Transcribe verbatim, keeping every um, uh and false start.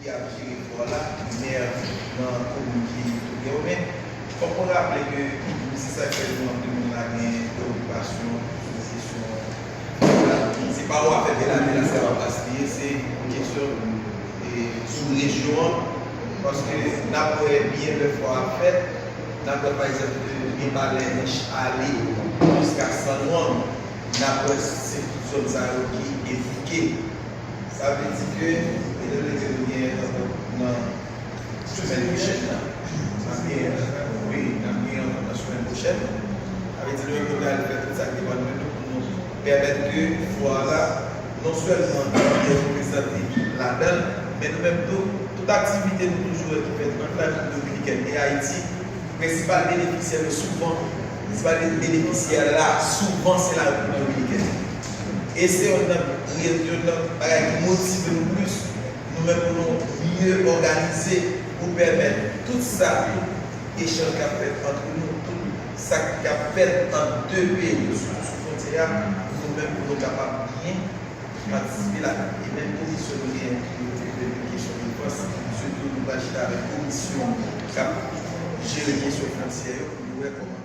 k ap jere fò a la, mè nan komin ki tou gen yo. Men, fòk mwen raple ke se sa k fè nou anpil moun la gen preokipasyon sou kesyon fò a. Se pa yon afè de la, de la, se pa plas li ye, se yon kesyon e, sou rejyon an, paske n ap wè byen lè fò a ap fèt, n ap wè pa egzanp de Mibalè, Nèch Ale, jiska San Jwan, n ap wè se tout zòn sa yo ki endike. Sa vle di ke, etandone ke nou gen rankont nan semèn pwochèn nan, n ap gen, wi, n ap gen rankont nan semèn pwochèn, sa vle di nou menm nou pral fè tout sa k depann de nou pou nou pèmèt ke fò a la, non sèlman nou reprezante ladan l, men nou menm tou, tout aktivite nou toujou wè ki fèt ant Larepiblik Dominikèn e Ayiti, prensipal benefisyè yo souvan, prensipal benefisyè la souvan se Larepiblik Dominikèn. E se youn nan, youn nan bagay ki motive nou plis, nou menm pou nou mye òganize pou pèmèt tout sa, tout echanj k ap fèt ant nou, tout sa k ap fèt ant de peyi yo sou, sou fwontyè a, nou menm pou nou kapab byen patisipe ladan. E menm komisyon nou genyen ki okipe de kesyon defans, sitou nou pral chita avèk komisyon k ap jere kesyon fwontyè yo pou nou wè kòman